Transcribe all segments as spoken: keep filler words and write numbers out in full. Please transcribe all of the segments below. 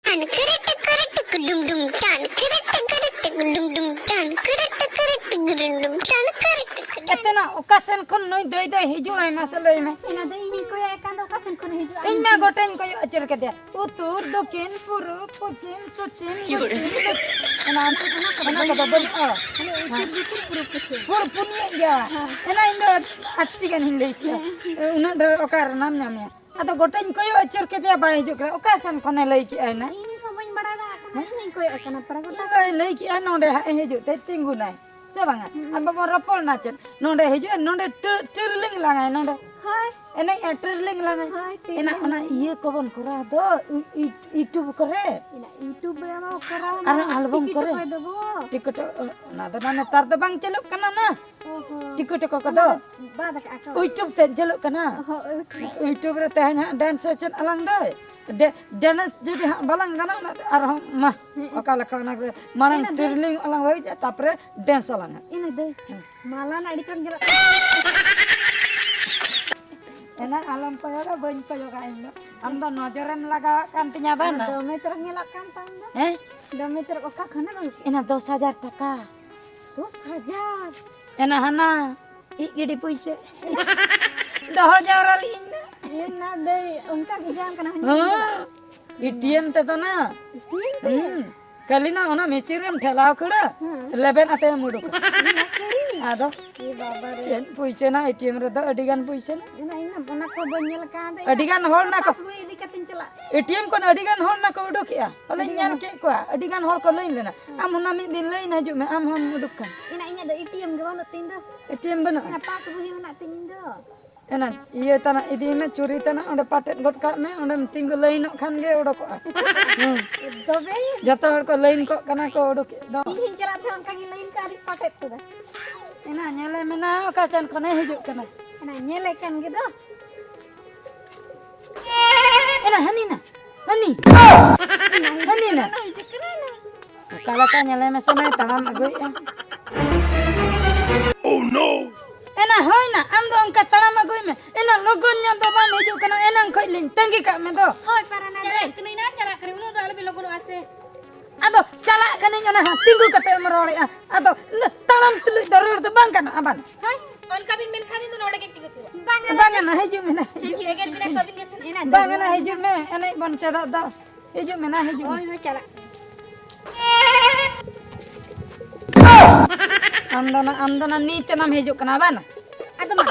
ᱴᱟᱱ ᱠᱤᱨᱤᱴ ᱠᱤᱨᱤᱴ ᱰᱩᱢ ᱰᱩᱢ ᱴᱟᱱ ᱠᱤᱨᱤᱴ ᱠᱤᱨᱤᱴ ᱰᱩᱢ ᱰᱩᱢ ᱴᱟᱱ ᱠᱤᱨᱤᱴ ᱠᱤᱨᱤᱴ ᱰᱩᱢ ᱰᱩᱢ ᱴᱟᱱ ᱠᱤᱨᱤᱴ ᱠᱤᱨᱤᱴ᱾ ᱮᱛᱮᱱᱟ, ᱚᱠᱟ ᱥᱮᱱ ᱠᱷᱚᱱ ᱱᱩᱭ ᱫᱟᱹᱭ ᱫᱚᱭ ᱦᱤᱡᱩᱜ ᱟᱭ, ᱢᱟᱥᱮ ᱞᱟᱹᱭ ᱢᱮ? ᱮᱱᱟ ᱫᱚ ᱤᱧᱤᱧ ᱠᱚᱭᱚᱜ ᱮ ᱠᱟᱱ ᱫᱚ, ᱚᱠᱟ ᱥᱮᱱ ᱠᱷᱚᱱ ᱦᱤᱡᱩᱜ ᱟᱭ? ᱤᱧ ᱢᱟ ᱜᱚᱴᱟᱧ ᱠᱚᱭᱚᱜ ᱟᱹᱪᱩᱨ ᱠᱮᱫᱮᱭᱟ, ᱩᱛᱚᱨ, ᱫᱚᱠᱷᱤᱱ, ᱯᱩᱨᱩᱵ, ᱯᱚᱪᱷᱤᱢ, ᱫᱚᱠᱷᱤᱱ, ᱯᱚᱪᱷᱤᱢ᱾ ᱚᱱᱟ ᱚᱱᱛᱮ ᱠᱷᱚᱱᱟᱜ ᱠᱚᱫᱚ ᱚᱱᱟ ᱠᱚᱫᱚ ᱵᱟᱹᱱᱩᱜᱼᱟ᱾ ᱢᱟᱱᱮ ᱩᱛᱚᱨ, ᱫᱚᱠᱷᱤᱱ, ᱯᱩᱨᱩᱵ, ᱯᱚᱪᱷᱤᱢ᱾ ᱦᱚᱲ ᱯᱩᱱᱭᱟᱹ ᱜᱮᱭᱟ᱾ ᱦᱮᱸ᱾ ᱮᱱᱟ ᱤᱧ ᱫᱚ ᱟᱴᱴᱤ ᱜᱟᱱᱤᱧ ᱞᱟᱹᱭ ᱠᱮᱜᱼᱟ᱾ ᱦᱮᱸ᱾ ᱩᱱᱟᱹᱜ ᱰᱷᱮᱨ ᱚᱠᱟ ᱨᱮᱱᱟᱢ ᱧᱟᱢᱮᱭᱟ? ᱟᱫᱚ ᱜᱚᱴᱟᱧ ᱠᱚᱭᱚᱜ ᱟᱹᱪᱩᱨ ᱠᱮᱫᱮᱭᱟ, ᱵᱟᱭ ᱦᱤᱡᱩᱜ ᱠᱟᱱᱟ᱾ ᱚᱠᱟ ᱥᱮᱱ ᱠᱷᱚᱱᱮ ᱞᱟᱹᱭ ᱠᱮᱜᱼᱟ ᱮᱱᱟ? ᱤᱧ ᱦᱚᱸ ᱵᱟᱹᱧ ᱵᱟᱲᱟᱭ ᱫᱟᱲᱮᱭᱟᱜ ᱠᱟᱱᱟ, ᱦᱮᱸ? ᱤᱧ ᱦᱚᱸᱧ ᱠᱚᱭᱚᱜ ᱠᱟᱱᱟ ᱯᱟᱨᱟ ᱜᱚᱴᱟ᱾ ᱤᱧ ᱫᱚᱭ ᱞᱟᱹᱭ ᱠᱮᱜᱼᱟ, ᱱᱚᱸᱰᱮ ᱦᱟᱸᱜ ᱮ ᱦᱤᱡᱩᱜ ᱛᱮ ᱛᱤᱸᱜᱩᱱᱟᱭ, ᱥᱮ ᱵᱟᱝᱟ? ᱦᱩᱸ᱾ ᱟᱨ ᱵᱟᱵᱚᱱ ᱨᱚᱯᱚᱲ ᱱᱟ ᱪᱮᱫ? ᱱᱚᱸᱰᱮ ᱦᱤᱡᱩᱜᱼᱟ, ᱱᱚᱸᱰᱮ ᱴᱤ-, ᱴᱤᱨᱞᱤᱝ ᱞᱟᱝᱟᱭ ᱱᱚᱸᱰᱮ᱾ ᱦᱳᱭ᱾ ᱮᱱᱮᱡ ᱮ ᱴᱤᱨᱞᱤᱝ ᱞᱟᱝᱟᱭ᱾ ᱦᱳᱭ, ᱮᱱᱟ ᱴᱤᱨᱞᱤᱝ ᱚᱱᱟ ᱞᱟᱝᱟᱭ᱾ ᱤᱭᱟᱹ ᱠᱚᱵᱚᱱ ᱠᱚᱨᱟᱣ ᱫᱚ, ᱤ-, ᱤ-, YouTube ᱠᱚᱨᱮ᱾ ᱮᱱᱟ YouTube ᱨᱮ ᱵᱟᱵᱚ ᱠᱚᱨᱟᱣ ᱟᱨ ᱢᱟ, ᱟᱞᱵᱚᱢ ᱴᱤᱠᱤᱴ ᱠᱚᱨᱮ᱾ ᱚᱠᱚᱭ ᱫᱚᱵᱚ? ᱴᱤᱠᱤᱴ, ᱚᱱᱟ ᱫᱚ ᱱᱟ ᱱᱮᱛᱟᱨ ᱫᱚ ᱵᱟᱝ ᱪᱟᱹᱞᱩᱜ ᱠᱟᱱᱟ ᱱᱟ᱾ ᱚ ᱦᱚᱸ᱾ ᱴᱤᱠᱤᱴ ᱠᱚ ᱠᱚᱫᱚ᱾ ᱚᱱᱟ ᱫᱚ ᱵᱟᱫ ᱟᱠᱟᱜᱼᱟ ᱠᱚ᱾ YouTube ᱛᱮ ᱪᱟᱹᱞᱩᱜ ᱠᱟᱱᱟ᱾ ᱚ ᱦᱚᱸ, YouTube᱾ YouTube ᱨᱮ ᱛᱮᱦᱮᱧ ᱦᱟᱸᱜ dance ᱮ ᱪᱮᱫ ᱟᱞᱟᱝ ᱫᱚᱭ᱾ ᱰᱮ-, dance ᱡᱩᱫᱤ ᱦᱟᱸᱜ ᱵᱟᱞᱟᱝ ᱜᱟᱱᱚᱜ, ᱚᱱᱟ ᱟᱨᱦᱚᱸ ᱢᱟ, ᱦᱮᱸ᱾ ᱚᱠᱟ ᱞᱮᱠᱟ ᱚᱱᱟ ᱠᱚ ᱢᱟᱲᱟᱝ ᱮᱱᱟ ᱫᱟᱹᱭ᱾ ᱴᱤᱨᱞᱤᱝ ᱟᱞᱟᱝ ᱦᱩᱭ ᱠᱮᱫ, ᱛᱟᱯᱚᱨᱮ dance ᱟᱞᱟᱝ ᱦᱟᱸᱜ᱾ ᱮᱱᱟ ᱫᱟᱹᱭ, ᱦᱮᱸ᱾ ᱢᱟᱞᱟ ᱱᱟ ᱟᱹᱰᱤ ᱪᱚᱨᱚᱠ ᱧᱮᱞᱚᱜ ᱠᱟᱱᱟ᱾ ᱮᱱᱟ ᱟᱞᱚᱢ ᱠᱚᱭᱚᱜᱟ, ᱵᱟᱹᱧ ᱠᱚᱭᱚᱜᱟ ᱤᱧ ᱫᱚ᱾ ᱟᱢ ᱫᱚ ᱱᱚᱡᱚᱨᱮᱢ ᱞᱟᱜᱟᱣᱟᱜ ᱠᱟᱱ ᱛᱤᱧᱟ ᱵᱟᱝ? ᱫᱚᱢᱮ ᱪᱚᱨᱚᱠ ᱧᱮᱞᱚᱜ ᱠᱟᱱ ᱛᱟᱢ ᱫᱚ᱾ ᱦᱮᱸ? ᱫᱚᱢᱮ ᱪᱚᱨᱚᱠ, ᱚᱠᱟ ᱠᱷᱚᱱᱮᱢ ᱟᱹᱜᱩ ᱠᱮᱫᱟ? ᱮᱱᱟ ᱫᱚᱥ ᱦᱟᱡᱟᱨ ᱴᱟᱠᱟ᱾ ᱫᱚᱥ ᱦᱟᱡᱟᱨ? ᱮᱱᱟ ᱦᱟᱱᱟ ᱤᱡ ᱜᱤᱰᱤ ᱯᱩᱭᱥᱟᱹ᱾ ᱫᱚᱦᱚ ᱡᱟᱣᱨᱟ ᱞᱤᱧ ᱫᱚ᱾ ᱮᱱᱟ ᱫᱟᱹᱭ, ᱚᱱᱠᱟ ᱵᱷᱮᱡᱟᱣᱟᱢ ᱠᱟᱱᱟ, ᱦᱚᱧ ᱦᱮᱸ᱾ ᱧᱮᱞᱟ᱾ ATM ᱛᱮᱫᱚ ᱱᱟ᱾ ATM ᱛᱮ? ᱦᱩᱸ᱾ ᱠᱷᱟᱹᱞᱤ ᱱᱟ ᱚᱱᱟ machine ᱨᱮᱢ ᱴᱷᱮᱞᱟᱣ ᱠᱷᱟᱹᱲᱟ, ᱦᱮᱸ᱾ ᱞᱮᱵᱮᱫ ᱟᱛᱮᱢ ᱩᱰᱩᱠᱟ᱾ ᱚᱱᱟ ᱥᱟᱹᱨᱤ? ᱟᱫᱚ ᱮ ᱵᱟᱵᱟ ᱨᱮ᱾ ᱪᱮᱫ ᱯᱩᱭᱥᱟᱹ ᱱᱟ, ATM ᱨᱮᱫᱚ ᱟᱹᱰᱤ ᱜᱟᱱ ᱯᱩᱭᱥᱟᱹ ᱱᱟ᱾ ᱮᱱᱟ ᱤᱧ ᱢᱟ ᱚᱱᱟ ᱠᱚ ᱵᱟᱹᱧ ᱧᱮᱞ ᱟᱠᱟᱫ᱾ ᱟᱹᱰᱤ ᱜᱟᱱ ᱦᱚᱲ ᱱᱟ ᱠᱚ᱾ ᱯᱟᱥᱵᱳᱭ ᱤᱫᱤ ᱠᱟᱛᱮᱧ ᱪᱟᱞᱟᱜ᱾ ATM ᱠᱷᱚᱱ ᱟᱹᱰᱤ ᱜᱟᱱ ᱦᱚᱲ ᱱᱟ ᱠᱚ ᱩᱰᱩᱠᱮᱜᱼᱟ᱾ ᱛᱟᱦᱞᱮᱧ ᱟᱹᱰᱤ ᱜᱟᱱ ᱧᱮᱞ ᱦᱚᱲ᱾ ᱠᱮᱫ ᱠᱚᱣᱟ᱾ ᱟᱹᱰᱤ ᱜᱟᱱ ᱦᱚᱲ ᱠᱚ line ᱞᱮᱱᱟ᱾ ᱦᱮᱸ᱾ ᱟᱢ ᱚᱱᱟ ᱢᱤᱫ ᱫᱤᱱ line ᱦᱤᱡᱩᱜ ᱢᱮ, ᱟᱢ ᱦᱚᱸᱢ ᱩᱰᱩᱠ ᱠᱷᱟᱱ᱾ ᱮᱱᱟ ᱤᱧᱟᱹᱜ ᱫᱚ ATM ᱜᱮ ᱵᱟᱹᱱᱩᱜ ᱛᱤᱧ ᱫᱚ᱾ ATM ᱵᱟᱹᱱᱩᱜᱼᱟ? ᱮᱱᱟ ᱯᱟᱥᱵᱳᱭ ᱢᱮᱱᱟᱜ ᱛᱤᱧ ᱫᱚ᱾ ᱮᱱᱟ ᱤᱭᱟᱹ ᱛᱟᱱᱟ ᱤᱫᱤᱭ ᱢᱮ, ᱪᱩᱨᱤ ᱛᱟᱱᱟ, ᱚᱸᱰᱮ ᱯᱟᱴᱮᱫ ᱜᱚᱫ ᱠᱟᱜ ᱢᱮ, ᱚᱸᱰᱮᱢ ᱛᱤᱸᱜᱩ ᱞᱟᱭᱤᱱᱚᱜ ᱠᱷᱟᱱ ᱜᱮ ᱚᱰᱚᱠᱚᱜᱼᱟ᱾ ᱦᱩᱸ᱾ ᱛᱚᱵᱮ? ᱡᱚᱛᱚ ᱦᱚᱲ ᱠᱚ ᱞᱟᱭᱤᱱ ᱠᱚᱜ ᱠᱟᱱᱟ ᱠᱚ ᱚᱰᱚᱠᱮᱫ ᱫᱚ᱾ ᱤᱧ ᱦᱚᱸᱧ ᱪᱟᱞᱟᱜ ᱛᱮ ᱚᱱᱠᱟ ᱜᱮ ᱞᱟᱭᱤᱱ ᱠᱟᱜ ᱟᱹᱰᱤ ᱯᱟᱴᱮᱫ ᱠᱚᱫᱚ᱾ ᱮᱱᱟ ᱧᱮᱞᱮ ᱢᱮᱱᱟ ᱚᱠᱟ ᱥᱮᱱ ᱠᱷᱚᱱᱮ ᱦᱤᱡᱩᱜ ᱠᱟᱱᱟ᱾ ᱮᱱᱟ ᱧᱮᱞᱮ ᱠᱟᱱ ᱜᱮ ᱫᱚ᱾ ᱮᱱᱟ ᱦᱟᱹᱱᱤ ᱱᱟ, ᱦᱟᱹᱱᱤ᱾ ᱦᱟᱹᱱᱤ ᱱᱟ᱾ ᱦᱤᱡᱩᱜ ᱠᱟᱱᱟ ᱱᱟ᱾ ᱚᱠᱟ ᱞᱮᱠᱟ ᱧᱮᱞᱮ ᱢᱮᱥᱮ ᱱᱟᱭ ᱛᱟᱲᱟᱢ ᱟᱹᱜᱩᱭᱮᱫᱼᱟ᱾ Oh no! ᱮᱱᱟ ᱦᱳᱭ ᱱᱟ, ᱟᱢ ᱫᱚ ᱚᱱᱠᱟ ᱛᱟᱲᱟᱢ ᱟᱹᱜᱩᱭ ᱢᱮ᱾ ᱮᱱᱟ ᱞᱚᱜᱚᱱ ᱧᱚᱜ ᱫᱚ ᱵᱟᱢ ᱦᱤᱡᱩᱜ ᱠᱟᱱᱟ, ᱮᱱᱟᱝ ᱠᱷᱚᱡ ᱞᱤᱧ ᱛᱟᱺᱜᱤ ᱠᱟᱜ ᱢᱮ ᱫᱚ᱾ ᱦᱳᱭ, ᱯᱟᱨᱟᱱᱟ ᱪᱟᱞᱟᱜ ᱫᱟᱹᱭ᱾ ᱠᱟᱹᱱᱟᱹᱧ ᱱᱟ, ᱪᱟᱞᱟᱜ ᱠᱟᱹᱱᱟᱹᱧ, ᱩᱱᱟᱹᱜ ᱫᱚ ᱟᱞᱚᱵᱤᱱ ᱞᱚᱜᱚᱱᱚᱜᱼᱟ ᱥᱮ᱾ ᱟᱫᱚ ᱪᱟᱞᱟᱜ ᱠᱟᱹᱱᱟᱹᱧ, ᱚᱱᱟ ᱦᱚᱸ ᱛᱤᱸᱜᱩ ᱠᱟᱛᱮ ᱮᱢ ᱨᱚᱲᱮᱜᱼᱟ᱾ ᱟᱫᱚ ᱛᱟᱲᱟᱢ ᱛᱩᱞᱩᱡ ᱫᱚ ᱨᱚᱲ ᱫᱚ ᱵᱟᱝ ᱜᱟᱱᱚᱜᱼᱟ, ᱵᱟᱝ᱾ ᱦᱳᱭ, ᱚᱱᱠᱟ ᱵᱤᱱ ᱢᱮᱱᱠᱷᱟᱱ ᱤᱧ ᱫᱚ ᱱᱚᱰᱮ ᱜᱮ ᱛᱤᱸᱜᱩ ᱛᱷᱤᱨᱚᱜ᱾ ᱵᱟᱝᱟ᱾ ᱵᱟᱝᱟ ᱱᱟ, ᱦᱤᱡᱩᱜ ᱢᱮ ᱱᱟ, ᱦᱤᱡᱩᱜ ᱢᱮ᱾ ᱮᱜᱮᱨ ᱵᱤᱱᱟ ᱠᱚ ᱟᱹᱵᱤᱱ ᱜᱮ ᱥᱮ᱾ ᱵᱟᱝᱟ ᱱᱟ, ᱦᱤᱡᱩᱜ ᱢᱮ, ᱮᱱᱮᱡ ᱵᱚᱱ ᱪᱮᱫᱚᱜ ᱫᱚ᱾ ᱦᱤᱡᱩᱜ ᱢᱮ ᱱᱟ, ᱦᱤᱡᱩᱜ ᱢᱮ᱾ ᱦᱳᱭ, ᱦᱳᱭ, ᱪᱟᱞᱟᱜ᱾ ᱟᱢ ᱫᱚ ᱱᱟ, ᱟᱢ ᱫᱚ ᱱᱟ ᱱᱤᱛ ᱮᱱᱟᱢ ᱦᱤᱡᱩᱜ ᱠᱟᱱᱟ, ᱵᱟᱝ? ᱟᱫᱚ ᱢᱟ,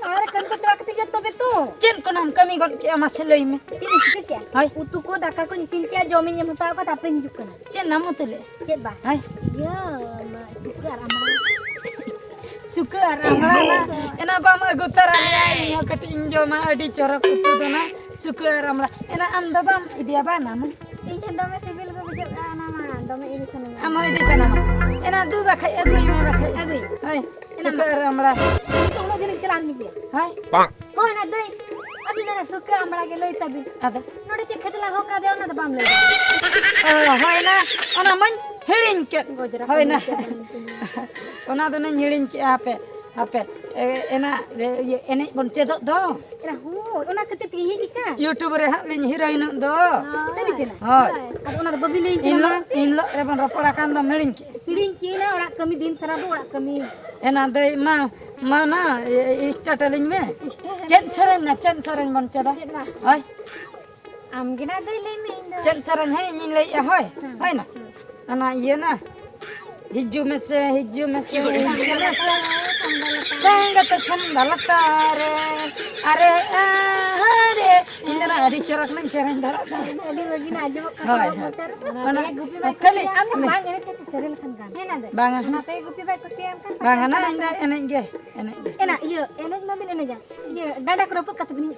ᱚᱲᱟᱜ ᱨᱮ ᱠᱟᱹᱢᱤ ᱠᱚ ᱪᱟᱵᱟ ᱠᱟᱛᱮ ᱜᱮ ᱛᱚᱵᱮ ᱛᱚ᱾ ᱪᱮᱫ ᱠᱚ ᱱᱟᱢ ᱠᱟᱹᱢᱤ ᱜᱚᱫ ᱠᱮᱜᱼᱟ, ᱢᱟᱥᱮ ᱞᱟᱹᱭ ᱢᱮ᱾ ᱪᱮᱫ ᱤᱧ ᱪᱤᱠᱟᱹ ᱠᱮᱜᱼᱟ? ᱦᱳᱭ᱾ ᱩᱛᱩ ᱠᱚ, ᱫᱟᱠᱟ ᱠᱚᱧ ᱤᱥᱤᱱ ᱠᱮᱜᱼᱟ, ᱡᱚᱢᱤᱧ ᱮᱢ ᱦᱟᱛᱟᱣ ᱠᱟᱜᱼᱟ, ᱛᱟᱨᱯᱚᱨᱮᱧ ᱦᱤᱡᱩᱜ ᱠᱟᱱᱟ᱾ ᱪᱮᱫ ᱱᱟᱢ ᱩᱛᱩ ᱞᱮᱜᱼᱟ? ᱪᱮᱫ ᱵᱟ? ᱦᱳᱭ᱾ ᱤᱭᱟᱹ, ᱢᱟ, ᱥᱩᱠᱟᱹ ᱟᱨ ᱟᱢᱲᱟ᱾ ᱥᱩᱠᱟᱹ ᱟᱨ ᱟᱢᱲᱟ ᱱᱟ, ᱮᱱᱟ ᱵᱟᱢ ᱟᱹᱜᱩ ᱛᱟᱨᱟ ᱞᱮᱭᱟ, ᱤᱧ ᱦᱚᱸ ᱠᱟᱹᱴᱤᱡ ᱤᱧ ᱡᱚᱢᱟ, ᱟᱹᱰᱤ ᱪᱚᱨᱚᱠ ᱩᱛᱩ ᱫᱚ ᱱᱟ, ᱥᱩᱠᱟᱹ ᱟᱨ ᱟᱢᱲᱟ᱾ ᱮᱱᱟ ᱟᱢ ᱫᱚ ᱵᱟᱢ ᱤᱫᱤᱭᱟ, ᱵᱟ ᱱᱟ ᱢᱟ? ᱤᱧ ᱴᱷᱮᱱ ᱫᱚᱢᱮ ᱥᱤᱵᱤᱞ ᱜᱮ ᱵᱩᱡᱷᱟᱹᱜ ᱠᱟᱱᱟ, ᱚᱱᱟ ᱢᱟ ᱫᱚᱢᱮ ᱤᱫᱤ ᱥᱟᱱᱟᱧᱟ᱾ ᱟᱢ ᱦᱚᱸ ᱤᱫᱤ ᱥᱟᱱᱟᱢᱟ? ᱮᱱᱟ ᱫᱩ ᱵᱟᱠᱷᱟᱡ ᱟᱹᱜᱩᱭ ᱢᱮ ᱵᱟᱠᱷᱟᱡ᱾ ᱟᱹᱜᱩᱭ᱾ ᱦᱳᱭ, ᱮᱱᱟ ᱥᱩᱠᱟᱹ ᱢᱟ᱾ ᱟᱨ ᱟᱢᱲᱟ᱾ ᱱᱤᱛᱚᱜ ᱩᱱᱟᱹᱜ ᱡᱷᱟᱹᱞᱤᱧ ᱪᱟᱞᱟᱜ ᱟᱨ ᱢᱤᱫ ᱜᱮᱭᱟ᱾ ᱦᱳᱭ᱾ ᱦᱳᱭ, ᱚᱱᱟ ᱫᱟᱹᱭ, ᱟᱹᱵᱤᱱ ᱚᱱᱟ ᱥᱩᱠᱟᱹ ᱟᱢᱲᱟ ᱜᱮ ᱞᱟᱹᱭ ᱛᱟᱵᱤᱱ᱾ ᱟᱫᱚ? ᱱᱚᱰᱮ ᱪᱮᱫ ᱠᱷᱟᱹᱛᱤᱨ ᱞᱟᱝ ᱦᱚᱦᱚ ᱠᱟᱫᱮᱭᱟ, ᱚᱱᱟ ᱫᱚ ᱵᱟᱢ ᱞᱟᱹᱭ ᱫᱟ᱾ ᱚ, ᱦᱳᱭ, ᱚᱱᱟ, ᱚᱱᱟ ᱢᱟᱧ ᱦᱤᱲᱤᱧ ᱠᱮᱫ᱾ ᱜᱚᱡᱽᱨᱟ ᱦᱳᱭ, ᱠᱚ ᱚᱱᱟ, ᱧᱩ ᱠᱮᱫᱟ ᱱᱩᱠᱩ᱾ ᱚᱱᱟ ᱫᱚ ᱱᱟᱧ ᱦᱤᱲᱤᱧ ᱠᱮᱫᱼᱟ᱾ ᱦᱟᱯᱮ, ᱦᱟᱯᱮ, ᱮ, ᱮᱱᱟ, ᱮ, ᱤᱭᱟᱹ, ᱮᱱᱮᱡ ᱵᱚᱱ ᱪᱮᱫᱚᱜ ᱫᱚ᱾ ᱮᱨᱟ, ᱦᱳᱭ, ᱚᱱᱟ ᱠᱷᱟᱹᱛᱤᱨ ᱛᱮᱜᱮ ᱦᱮᱡ ᱟᱠᱟᱱ᱾ YouTube ᱨᱮ ᱦᱟᱸᱜ ᱞᱤᱧ ᱦᱤᱨᱳᱭᱤᱱᱚᱜ ᱫᱚ᱾ ᱦᱳᱭ᱾ ᱥᱟᱹᱨᱤ ᱪᱮ ᱱᱟ? ᱦᱳᱭ᱾ ᱦᱳᱭ᱾ ᱟᱫᱚ ᱚᱱᱟ ᱫᱚ ᱵᱟᱹᱵᱤ ᱞᱟᱹᱭ ᱠᱟᱱᱟ ᱮᱱᱦᱤᱞᱳᱜ, ᱢᱟ᱾ ᱮᱱᱦᱤᱞᱳᱜ ᱨᱮᱵᱚᱱ ᱨᱚᱯᱚᱲ ᱟᱠᱟᱱ ᱫᱚᱢ ᱦᱤᱲᱤᱧ ᱠᱮᱫᱼᱟ᱾ ᱦᱤᱲᱤᱧ ᱠᱮᱫᱼᱟ, ᱚᱲᱟᱜ ᱠᱟᱹᱢᱤ ᱫᱤᱱ ᱥᱟᱨᱟ ᱫᱚ ᱚᱲᱟᱜ ᱠᱟᱹᱢᱤ᱾ ᱮᱱᱟ ᱫᱟᱹᱭ ᱢᱟ, ᱢᱟ ᱱᱟ, ᱮ, ᱮ, start ᱟᱹᱞᱤᱧ ᱢᱮ᱾ Start ᱟᱹᱞᱤᱧ ᱪᱮᱫ ᱢᱮ᱾ ᱥᱮᱨᱮᱧ ᱱᱟ, ᱪᱮᱫ ᱥᱮᱨᱮᱧ ᱵᱚᱱ ᱪᱮᱫᱟ? ᱪᱮᱫ ᱵᱟ? ᱦᱳᱭ᱾ ᱟᱢ ᱜᱮ ᱱᱟ ᱫᱟᱹᱭ ᱞᱟᱹᱭ ᱢᱮ, ᱤᱧ ᱫᱚ᱾ ᱪᱮᱫ ᱥᱮᱨᱮᱧ? ᱦᱮᱸ, ᱤᱧᱤᱧ ᱞᱟᱹᱭᱮᱫᱼᱟ, ᱦᱳᱭ᱾ ᱦᱮᱸ᱾ ᱦᱳᱭ ᱱᱟ᱾ ᱦᱮᱸ᱾ ᱚᱱᱟ ᱤᱭᱟᱹ ᱱᱟ᱾ ᱦᱤᱡᱩᱜ ᱢᱮᱥᱮ, ᱦᱤᱡᱩᱜ ᱢᱮᱥᱮ, ᱦᱤᱡᱩᱜ ᱢᱮᱥᱮ᱾ ᱥᱟᱝᱜᱟᱛᱮ ᱪᱷᱟᱢᱰᱟ ᱞᱟᱛᱟᱨ ᱨᱮ᱾ ᱟᱨᱮ, ᱟᱦᱟᱨᱮ᱾ ᱤᱧ ᱫᱚ ᱱᱟ ᱟᱹᱰᱤ ᱪᱚᱨᱚᱠ ᱱᱟᱧ ᱥᱮᱨᱮᱧ ᱫᱷᱟᱨᱟ ᱫᱚ᱾ ᱟᱹᱰᱤ ᱵᱷᱟᱹᱜᱤ ᱱᱟ ᱟᱸᱡᱚᱢᱚᱜ ᱠᱟᱱᱟ ᱦᱳᱭ, ᱦᱚᱲ ᱦᱳᱭ᱾ ᱢᱚᱪᱟ ᱨᱮᱫᱚ᱾ ᱚᱱᱟ ᱟᱯᱮᱭᱟᱜ ᱜᱩᱯᱤ ᱵᱟᱭ ᱠᱷᱟᱹᱞᱤ ᱠᱩᱥᱤᱭᱟᱜᱼᱟ, ᱟᱢ ᱫᱚ ᱵᱟᱝ ᱮᱱᱮᱡ ᱛᱮ ᱥᱮᱨᱮᱧ ᱞᱮᱠᱷᱟᱱ ᱜᱟᱱ᱾ ᱦᱮᱸ ᱱᱟ ᱫᱟᱹᱭ? ᱵᱟᱝᱟ᱾ ᱚᱱᱟ ᱟᱯᱮᱭᱟᱜ ᱜᱩᱯᱤ ᱵᱟᱭ ᱠᱩᱥᱤᱭᱟᱜᱼᱟ, ᱮᱱᱠᱷᱟᱱ ᱵᱟᱝᱟ ᱱᱟ, ᱯᱟᱪᱮᱫ ᱤᱧ ᱫᱚ ᱮᱱᱮᱡ ᱜᱮ, ᱮᱱᱮᱡ ᱜᱮ᱾ ᱮᱱᱟ, ᱤᱭᱟᱹ, ᱮᱱᱮᱡ ᱢᱟᱵᱤᱱ ᱮᱱᱮᱡᱟ᱾ ᱤᱭᱟᱹ, ᱰᱟᱸᱰᱟ ᱠᱚ ᱨᱟᱹᱯᱩᱫ ᱠᱟᱛᱮ ᱵᱤᱱ ᱮᱱᱮᱡ᱾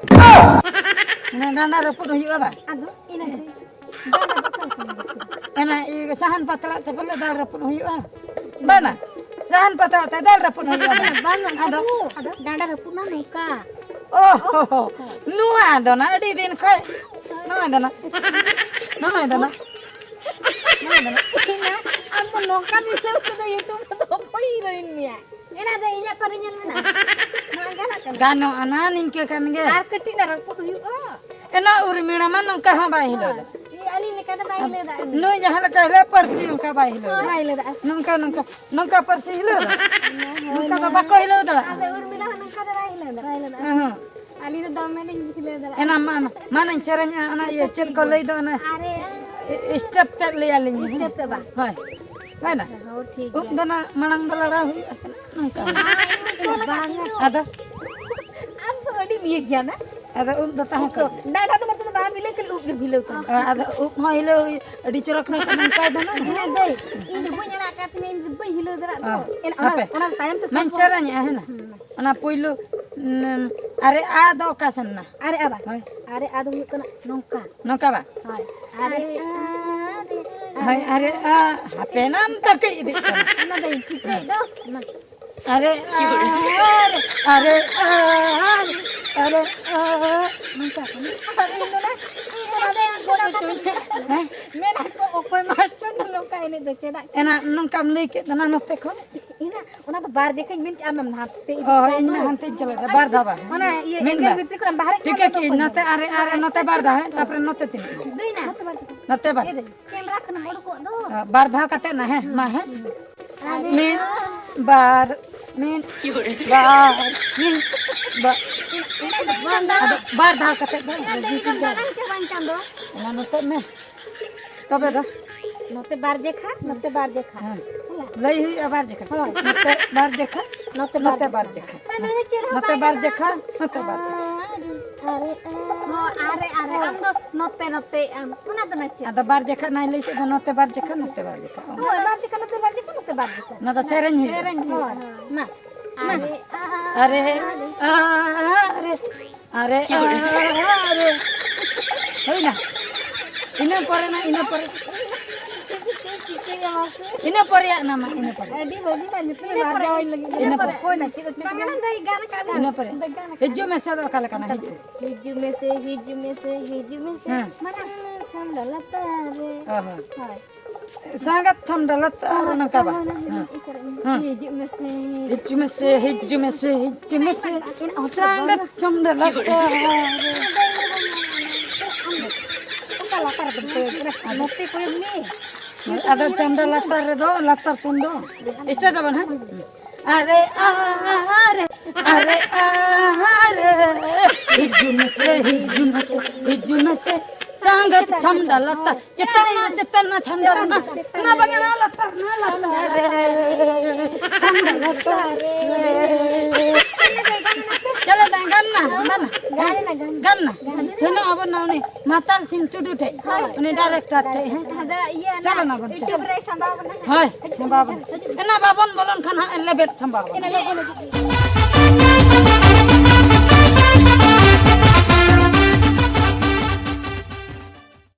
ᱢᱟᱱᱮ ᱰᱟᱸᱰᱟ ᱨᱟᱹᱯᱩᱫ ᱦᱩᱭᱩᱜᱼᱟ ᱵᱟᱝ? ᱟᱫᱚ ᱤᱱᱟᱹ ᱠᱷᱟᱱ᱾ ᱚᱱᱟ ᱤᱭᱟᱹ ᱥᱟᱦᱟᱱ ᱯᱟᱛᱲᱟ ᱛᱮ ᱵᱚᱞᱮ ᱫᱟᱞ ᱨᱟᱹᱯᱩᱫ ᱦᱩᱭᱩᱜᱼᱟ? ᱵᱟᱝᱟ, ᱥᱟᱦᱟᱱ ᱯᱟᱛᱲᱟ ᱛᱮ ᱫᱟᱞ ᱨᱟᱹᱯᱩᱫ ᱦᱩᱭᱩᱜᱼᱟ ᱵᱟᱝᱟ? ᱵᱟᱝᱟ, ᱟᱫᱚ? ᱟᱫᱚ ᱰᱟᱸᱰᱟ ᱨᱟᱹᱯᱩᱫ ᱱᱟ ᱱᱚᱝᱠᱟ᱾ ᱚ ᱦᱚ ᱦᱚ, ᱱᱚᱣᱟ ᱫᱚ ᱱᱟ ᱟᱹᱰᱤ ᱫᱤᱱ ᱠᱷᱚᱡ, ᱱᱚᱜᱼᱚᱭ ᱫᱚ ᱱᱟ, ᱱᱚᱜᱼᱚᱭ ᱫᱚ ᱱᱟ, ᱱᱚᱜᱼᱚᱭ ᱫᱚ ᱱᱟ᱾ ᱤᱧ ᱢᱟ ᱟᱢ ᱫᱚ ᱱᱚᱝᱠᱟ video ᱠᱚᱫᱚ YouTube ᱨᱮᱫᱚ ᱚᱠᱚᱭ ᱦᱤᱨᱳᱭᱤᱱ ᱢᱮᱭᱟ? ᱮᱱᱟ ᱫᱚ ᱤᱧᱟᱹᱜ ᱠᱚᱨᱮ ᱧᱮᱞ ᱢᱮ ᱱᱟ᱾ ᱱᱚᱣᱟ ᱜᱟᱱᱚᱜ ᱠᱟᱱᱟ? ᱜᱟᱱᱚᱜᱼᱟ ᱱᱟ, ᱱᱤᱝᱠᱟᱹ ᱠᱟᱱ ᱜᱮ᱾ ᱟᱨ ᱠᱟᱹᱴᱤᱡ ᱱᱟ ᱨᱟᱹᱯᱩᱫ ᱦᱩᱭᱩᱜᱼᱟ᱾ ᱮᱱᱟ ᱩᱨᱢᱤᱲᱟ ᱢᱟ ᱱᱚᱝᱠᱟ ᱦᱚᱸ ᱵᱟᱭ ᱦᱤᱞᱟᱹᱣ ᱫᱟ᱾ ᱤᱭᱟᱹ, ᱟᱹᱞᱤᱧ ᱞᱮᱠᱟ ᱫᱚ ᱵᱟᱭ ᱦᱤᱞᱟᱹᱣ ᱫᱟ᱾ ᱱᱩᱭ ᱡᱟᱦᱟᱸ ᱞᱮᱠᱟ ᱦᱤᱞᱟᱹᱣ, ᱯᱟᱹᱨᱥᱤ ᱚᱱᱠᱟ ᱵᱟᱭ ᱦᱤᱞᱟᱹᱣ ᱫᱟ᱾ ᱵᱟᱭ ᱦᱤᱞᱟᱹᱣ ᱫᱟ᱾ ᱱᱚᱝᱠᱟ, ᱱᱚᱝᱠᱟ, ᱱᱚᱝᱠᱟ ᱯᱟᱹᱨᱥᱤ ᱦᱤᱞᱟᱹᱣ ᱫᱟ᱾ ᱱᱚᱝᱠᱟ ᱫᱚ ᱵᱟᱠᱚ ᱦᱤᱞᱟᱹᱣ ᱫᱟᱲᱮᱭᱟᱜᱼᱟ᱾ ᱟᱫᱚ ᱩᱨᱢᱤᱞᱟ ᱦᱚᱸ ᱱᱚᱝᱠᱟ ᱫᱚ ᱵᱟᱭ ᱦᱤᱞᱟᱹᱣ ᱫᱟ᱾ ᱵᱟᱭ ᱦᱤᱞᱟᱹᱣ ᱫᱟ᱾ ᱦᱮᱸ᱾ ᱟᱹᱞᱤᱧ ᱫᱚ ᱫᱚᱢᱮ ᱞᱤᱧ ᱦᱤᱞᱟᱹᱣ ᱫᱟᱲᱮᱭᱟᱜᱼᱟ᱾ ᱮᱱᱟ ᱢᱟ, ᱢᱟ, ᱢᱟᱱᱮᱧ ᱥᱮᱨᱮᱧᱟ, ᱚᱱᱟ ᱤᱭᱟᱹ ᱪᱮᱫ ᱠᱚ ᱞᱟᱹᱭ ᱫᱚ, ᱚᱱᱟ ᱟᱨᱮ᱾ ᱥᱴᱮᱯ ᱛᱮᱫ ᱞᱟᱹᱭ ᱟᱹᱞᱤᱧ ᱢᱮ᱾ ᱥᱴᱮᱯ ᱛᱮ ᱵᱟ᱾ ᱦᱳᱭ᱾ ᱦᱳᱭ ᱱᱟ᱾ ᱟᱪᱪᱷᱟ, ᱦᱳᱭ, ᱴᱷᱤᱠ ᱩᱵ ᱜᱮᱭᱟ᱾ ᱫᱚ ᱱᱟ ᱢᱟᱲᱟᱝ ᱫᱚ ᱞᱟᱲᱟᱣ ᱦᱩᱭᱩᱜᱼᱟ ᱥᱮ ᱱᱚᱝᱠᱟ᱾ ᱟᱭ, ᱤᱧ ᱫᱚ ᱵᱟᱝᱟ᱾ ᱟᱫᱚ? ᱟᱢ ᱫᱚ ᱟᱹᱰᱤᱢ ᱤᱭᱟᱹ ᱜᱮᱭᱟ ᱱᱟ᱾ ᱟᱫᱚ ᱩᱵ ᱫᱚ ᱛᱟᱦᱮᱸ ᱩᱵ ᱫᱚ, ᱠᱚᱜ ᱜᱮ᱾ ᱰᱟᱸᱰᱟ ᱫᱚ ᱱᱚᱛᱮ ᱫᱚ ᱵᱟᱢ ᱦᱤᱞᱟᱹᱣ, ᱠᱷᱟᱹᱞᱤ ᱩᱵ ᱜᱮᱢ ᱦᱤᱞᱟᱹᱣ ᱛᱟᱢᱟ᱾ ᱟ-, ᱟᱫᱚ ᱩᱵ ᱦᱚᱸ ᱦᱤᱞᱟᱹᱣ ᱟᱹᱰᱤ ᱪᱚᱨᱚᱠ ᱱᱟ ᱱᱚᱝᱠᱟᱭ ᱫᱚ ᱱᱟ᱾ ᱤᱧ ᱫᱚ ᱵᱟᱹᱧ, ᱤᱧ ᱫᱚ ᱵᱟᱹᱧ ᱟᱲᱟᱜ ᱟᱠᱟᱫ ᱛᱤᱧᱟᱹ, ᱤᱧ ᱫᱚ ᱵᱟᱹᱧ ᱦᱤᱞᱟᱹᱣ ᱫᱟᱲᱮᱭᱟᱜ ᱫᱚ᱾ ᱚ, ᱮᱱ-, ᱚᱱᱟ, ᱦᱟᱯᱮ᱾ ᱚᱱᱟ ᱛᱟᱭᱚᱢ ᱛᱮ ᱢᱟᱧ ᱥᱟᱵ ᱥᱮᱨᱮᱧᱮᱜᱼᱟ, ᱦᱮᱸ ᱱᱟ᱾ ᱦᱩᱸ, ᱢᱟ᱾ ᱚᱱᱟ ᱯᱩᱭᱞᱩ, ᱩᱸ, ᱟᱨᱮ ᱟ ᱫᱚ ᱚᱠᱟ ᱥᱮᱱ ᱱᱟ? ᱟᱨᱮ ᱟ ᱵᱟ? ᱦᱳᱭ᱾ ᱟᱨᱮ ᱟ ᱫᱚ ᱦᱩᱭᱩᱜ ᱠᱟᱱᱟ ᱱᱚᱝᱠᱟ᱾ ᱱᱚᱝᱠᱟ ᱵᱟ? ᱦᱳᱭ᱾ ᱟᱨᱮ ᱟ, ᱟᱨᱮ ᱟ᱾ ᱦᱳᱭ, ᱟᱨᱮ ᱟ, ᱦᱟᱯᱮ ᱱᱟᱢ ᱛᱟᱹᱠᱤᱡ ᱤᱫᱤᱜ ᱠᱟᱱᱟ᱾ ᱚᱱᱟ ᱫᱚᱧ ᱴᱷᱤᱠᱟᱹᱭ ᱫᱚ᱾ ᱢᱟ᱾ ᱟᱨᱮ ᱟ, ᱟᱨᱮ ᱟ, ᱟᱨᱮ ᱟ, ᱱᱚᱝᱠᱟ ᱠᱟᱱᱟ᱾ ᱤᱧ ᱫᱚ ᱱᱟ, ᱤᱧ ᱫᱚ ᱱᱟ ᱫᱚᱧ ᱜᱚᱡ ᱦᱚᱪᱚᱧᱟ᱾ ᱦᱮᱸ? ᱢᱮᱱᱟ ᱠᱚ ᱚᱠᱚᱭ ᱢᱟᱥᱴᱟᱨ ᱫᱚ ᱱᱚᱝᱠᱟ ᱮᱱᱮᱡ ᱫᱚ ᱪᱮᱫᱟᱜ? ᱮᱱᱟ ᱱᱚᱝᱠᱟᱢ ᱞᱟᱹᱭ ᱠᱮᱫ ᱫᱚ ᱱᱟ ᱱᱚᱛᱮ ᱠᱷᱚᱱ᱾ ᱤᱧ ᱚᱱᱟ ᱫᱚ ᱵᱟᱨ ᱡᱮᱠᱷᱟᱧ ᱢᱮᱱ ᱠᱮᱫᱼᱟ, ᱟᱢᱮᱢ ᱦᱟᱱᱛᱮ ᱤᱫᱤ ᱚ, ᱦᱳᱭ, ᱠᱮᱫ ᱤᱧ ᱫᱚ᱾ ᱢᱟ ᱦᱟᱱᱛᱮᱧ ᱪᱟᱞᱟᱜ ᱠᱟᱱᱟ, ᱵᱟᱨ ᱫᱷᱟᱣ ᱵᱟᱝ? ᱚᱱᱟ ᱤᱭᱟᱹ ᱢᱮᱱ ᱮᱸᱜᱮᱞ ᱢᱮ᱾ ᱵᱷᱤᱛᱨᱤ ᱠᱷᱚᱱ ᱵᱟᱦᱨᱮ ᱴᱷᱤᱠ ᱠᱷᱟᱱ ᱜᱮ, ᱫᱚ ᱴᱷᱤᱠ᱾ ᱱᱚᱛᱮ ᱟᱨᱮ, ᱟᱨᱮ, ᱱᱚᱛᱮ ᱵᱟᱨ ᱫᱷᱟᱣ, ᱦᱮᱸ? ᱛᱟᱯᱚᱨᱮ ᱱᱚᱛᱮ ᱛᱤᱱᱟᱹᱜ? ᱫᱟᱹᱭ ᱱᱟ᱾ ᱱᱚᱛᱮ ᱵᱟᱨ ᱫᱷᱟᱣ᱾ ᱱᱚᱛᱮ ᱵᱟᱨ᱾ ᱠᱮᱢᱨᱟ ᱠᱷᱚᱱ ᱩᱰᱩᱠᱚᱜ ᱫᱚ᱾ ᱟ, ᱵᱟᱨ ᱫᱷᱟᱣ ᱠᱟᱛᱮ ᱱᱟ, ᱦᱮᱸ? ᱢᱟ, ᱦᱮᱸ? ᱟᱨᱮ ᱢᱤᱫ, ᱟᱨ ᱵᱟᱨ, ᱢᱤᱫ, ᱵᱟᱨ, ᱢᱤᱫ, ᱵᱟᱨ᱾ ᱤᱱᱟᱹ ᱫᱚ ᱤᱧ ᱫᱚ ᱟᱫᱚ ᱵᱟᱨ ᱫᱷᱟᱣ ᱠᱟᱛᱮ ᱫᱚ, ᱤᱱᱟᱹ ᱫᱚ ᱤᱧ ᱫᱚ ᱫᱟᱬᱟᱱ ᱪᱟᱵᱟᱧ ᱠᱟᱱ ᱫᱚ᱾ ᱚᱱᱟ ᱱᱚᱛᱮ ᱢᱮ᱾ ᱛᱚᱵᱮ ᱫᱚ? ᱱᱚᱛᱮ ᱵᱟᱨ ᱡᱮᱠᱷᱟ, ᱱᱚᱛᱮ ᱵᱟᱨ ᱡᱮᱠᱷᱟ᱾ ᱦᱮᱸ᱾ ᱦᱮᱸ᱾ ᱞᱟᱹᱭ ᱦᱩᱭᱩᱜᱼᱟ ᱵᱟᱨ ᱡᱮᱠᱷᱟ᱾ ᱦᱳᱭ᱾ ᱱᱚᱛᱮ ᱵᱟᱨ ᱡᱮᱠᱷᱟ, ᱱᱚᱛᱮ ᱱᱚᱛᱮ ᱵᱟᱨ ᱵᱟᱨ ᱡᱮᱠᱷᱟ᱾ ᱡᱮᱠᱷᱟ᱾ ᱢᱟᱱᱮ ᱪᱮᱫ ᱦᱚᱸ ᱱᱚᱛᱮ ᱵᱟᱭ ᱵᱟᱨ ᱜᱟᱱᱚᱜᱼᱟ᱾ ᱡᱮᱠᱷᱟ, ᱱᱚᱛᱮ ᱵᱟᱨ ᱡᱮᱠᱷᱟ᱾ ᱟᱨᱮ, ᱟᱨᱮ᱾ ᱦᱚᱸ, ᱟᱨᱮ, ᱟᱨᱮ᱾ ᱟᱢ ᱫᱚ ᱱᱚᱛᱮ, ᱱᱚᱛᱮ ᱟᱢ᱾ ᱚᱱᱟ ᱫᱚ ᱱᱟ ᱪᱮᱫ? ᱟᱫᱚ ᱵᱟᱨ ᱡᱮᱠᱷᱟ ᱱᱟᱭ ᱞᱟᱹᱭ ᱠᱮᱫ ᱫᱚ, ᱱᱚᱛᱮ ᱵᱟᱨ ᱡᱮᱠᱷᱟ, ᱱᱚᱛᱮ ᱵᱟᱨ ᱡᱮᱠᱷᱟ᱾ ᱦᱳᱭ, ᱵᱟᱨ ᱡᱮᱠᱷᱟ, ᱱᱚᱛᱮ ᱵᱟᱨ ᱡᱮᱠᱷᱟ, ᱱᱚᱛᱮ ᱵᱟᱨ ᱡᱮᱠᱷᱟ᱾ ᱚᱱᱟ ᱫᱚ ᱥᱮᱨᱮᱧ ᱦᱩᱭᱩᱜᱼᱟ᱾ ᱥᱮᱨᱮᱧ ᱦᱩᱭᱩᱜᱼᱟ᱾ ᱢᱟ᱾ ᱟᱨᱮ, ᱟᱨᱮ, ᱟᱨᱮ᱾ ᱟᱨᱮ, ᱟᱨᱮ, ᱦᱩᱭᱱᱟ? ᱤᱱᱟᱹ ᱯᱚᱨᱮ ᱱᱟ, ᱤᱱᱟᱹ ᱯᱚᱨᱮ᱾ ᱪᱮᱫ ᱪᱤᱠᱟᱹᱭᱟ ᱢᱟᱥᱮ? ᱤᱱᱟᱹ ᱯᱚᱨᱮᱭᱟᱜ ᱱᱟ ᱢᱟ, ᱤᱱᱟᱹ ᱯᱚᱨᱮ᱾ ᱟᱹᱰᱤ ᱵᱷᱟᱹᱜᱤ ᱱᱟ, ᱧᱩᱛᱩᱢ ᱤᱱᱟᱹ ᱯᱚᱨᱮ᱾ ᱚᱠᱚᱭ ᱱᱟ, ᱪᱮᱫ ᱚᱪᱚ ᱠᱮᱫᱟ? ᱤᱱᱟᱹ ᱯᱚᱨᱮ᱾ ᱦᱤᱡᱩᱜ ᱢᱮ ᱥᱮ ᱟᱫᱚ ᱚᱠᱟ ᱞᱮᱠᱟᱱᱟ, ᱦᱤᱡᱩᱜ᱾ ᱦᱤᱡᱩᱜ ᱢᱮᱥᱮ, ᱦᱤᱡᱩᱜ ᱢᱮᱥᱮ, ᱦᱤᱡᱩᱜ ᱢᱮᱥᱮ᱾ ᱦᱮᱸ᱾ ᱢᱟᱨᱟᱝ ᱪᱷᱟᱢᱰᱟ ᱞᱟᱛᱟᱨ ᱨᱮ᱾ ᱚ ᱦᱚᱸ᱾ ᱦᱳᱭ᱾ ᱥᱟᱸᱜᱟᱛ ᱪᱷᱟᱢᱰᱟ ᱞᱟᱛᱟᱨ ᱨᱮ ᱱᱚᱝᱠᱟ ᱵᱟ᱾ ᱦᱮᱸ᱾ ᱦᱮᱸ᱾ ᱦᱤᱡᱩᱜ ᱢᱮᱥᱮ᱾ ᱦᱤᱡᱩᱜ ᱢᱮᱥᱮ, ᱦᱤᱡᱩᱜ ᱢᱮᱥᱮ, ᱦᱤᱡᱩᱜ ᱢᱮᱥᱮ᱾ ᱥᱟᱸᱜᱟᱛ ᱪᱷᱟᱢᱰᱟ ᱞᱟᱛᱟᱨ ᱨᱮ᱾ ᱚᱱᱠᱟ ᱞᱟᱛᱟᱨ ᱨᱮᱫᱚ ᱠᱚᱭᱚᱜ ᱠᱟᱱᱟ᱾ ᱱᱚᱛᱮ ᱠᱚᱭᱚᱜ ᱢᱮ᱾ ᱟᱫᱚ ᱪᱷᱟᱢᱰᱟ ᱞᱟᱛᱟᱨ ᱨᱮᱫᱚ, ᱞᱟᱛᱟᱨ ᱥᱮᱱ ᱫᱚ᱾ ᱥᱴᱟᱨᱴ ᱟᱵᱚᱱ, ᱦᱮᱸ? ᱟᱨᱮ ᱟᱨᱮ, ᱟᱨᱮ ᱟᱨᱮ, ᱦᱤᱡᱩᱜ ᱢᱮᱥᱮ, ᱦᱤᱡᱩᱜ ᱢᱮᱥᱮ, ᱦᱤᱡᱩᱜ ᱢᱮᱥᱮ, ᱥᱟᱸᱜᱟᱛ ᱪᱷᱟᱢᱰᱟ ᱞᱟᱛᱟᱨ᱾ ᱪᱮᱛᱟᱱ ᱱᱟ, ᱪᱮᱛᱟᱱ ᱱᱟ, ᱪᱷᱟᱢᱰᱟ ᱱᱟ, ᱱᱟ ᱵᱟᱝᱟ, ᱱᱟ ᱞᱟᱛᱟᱨ, ᱱᱟ ᱞᱟᱛᱟᱨ ᱨᱮ, ᱪᱷᱟᱢᱰᱟ ᱞᱟᱛᱟᱨ ᱨᱮ᱾ ᱪᱟᱞᱟᱜ ᱫᱟᱭ, ᱜᱟᱱ ᱱᱟ, ᱜᱟᱱ ᱱᱟ, ᱜᱟᱱ ᱱᱟ, ᱜᱟᱱ ᱱᱟ᱾ ᱥᱮᱱᱚᱜ ᱟᱵᱚᱱ ᱱᱟ ᱩᱱᱤ ᱢᱟᱛᱟᱞ ᱥᱤᱝ ᱴᱩᱰᱩ ᱴᱷᱮᱡ, ᱩᱱᱤ ᱰᱟᱭᱨᱮᱠᱴᱚᱨ ᱴᱷᱮᱡ, ᱦᱮᱸ᱾ ᱟᱫᱚ ᱤᱭᱟᱹ, ᱪᱟᱞᱟᱜ ᱱᱟ ᱵᱚᱱ, YouTube ᱨᱮ ᱥᱟᱢᱵᱟᱣ ᱠᱟᱱᱟ᱾ ᱦᱳᱭ, ᱥᱟᱢᱵᱟᱣ ᱵᱚᱱ᱾ ᱮᱱᱟ ᱵᱟᱵᱚᱱ ᱵᱚᱞᱚᱱ ᱠᱷᱟᱱ ᱦᱟᱸᱜ ᱞᱮᱵᱮᱫ ᱥᱟᱢᱵᱟᱣ ᱵᱚᱱ᱾